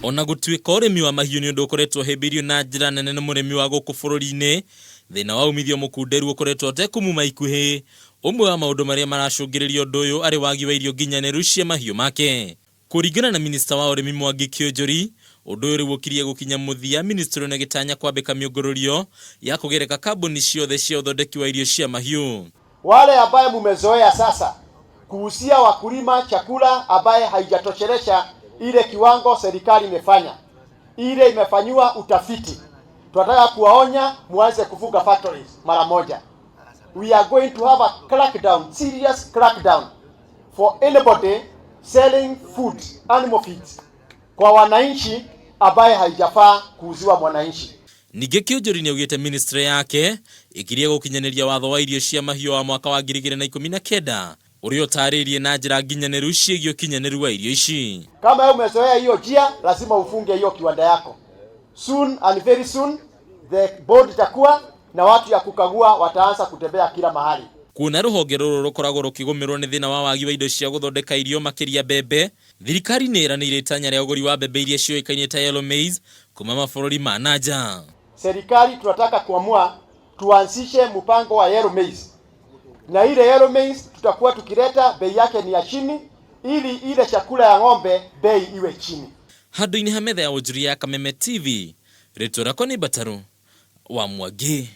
Ona gũtuĩka ũrĩmi wa mahiũ nĩ ũndũ ũkoretwo ũhĩmbĩirio na njĩra nene nĩ mũrĩmi wa gũkũ bũrũri-inĩ, thĩna wa umithio mũkunderu ũkoretwo ũtekũmuma ikuhĩ. Ũmwe wa maũndũ marĩa maracũngĩrĩria ũndũ ũyũ arĩ wagi wa irio nginyanĩru cia mahiũ make. Kũringana na minista wa ũrĩmi Mwangi Kĩũnjũri, ũndũ ũyũ rĩu ũkirie gũkinya mũthia, ministry ĩno ĩgĩtanya kwambĩka mĩũngũrũrio ya kũgereka kambuni ciothe cia ũthondeki wa irio cia mahiũ. Wale ambaye mumezoea sasa kuuzia wakulima chakula ambaye haijatoshelesha ile kiwango serikali imefanya, ile imefanyiwa utafiti, tunataka kuwaonya muanze kufunga factories mara moja. We are going to have a crackdown, serious crackdown for anybody selling food, animal feed kwa wananchi ambaye haijafaa kuuziwa mwananchi. Ningĩ Kĩũnjũri nĩaugĩte ministry yake ĩkirie gũkinyanĩria watho wa irio cia mahiũ wa mwaka wa 2019 ũrĩa ũtarĩirie na njĩra nginyanĩru ciĩgiĩ ũkinyanĩru wa irio ici. Kama wewe umezoea hiyo njia, lazima ufunge hiyo kiwanda yako soon and very soon. The board itakuwa na watu ya kukagua wataanza kutembea kila mahali. Kuona rũhonge rũrũ rũkoragwo rũkĩgũmĩrwo nĩ thĩna wa wagi wa indo cia gũthondeka irio makĩria mbembe, thirikari nĩ ĩranĩire itanya rĩa ũgũri wa mbembe iria ciũĩkaine ta yellow maize kuma mabũrũri ma na nja. Serikali tunataka kuamua tuanzishe mpango wa yellow maize, na ile yellow maize tutakuwa tukileta bei yake ni ya chini, ili ile chakula ya ng'ombe bei iwe chini. Handũ-inĩ ha metha ya wonjoria ya Kameme TV, rĩtwa rĩakwa nĩ Mbataru wa Mwangi.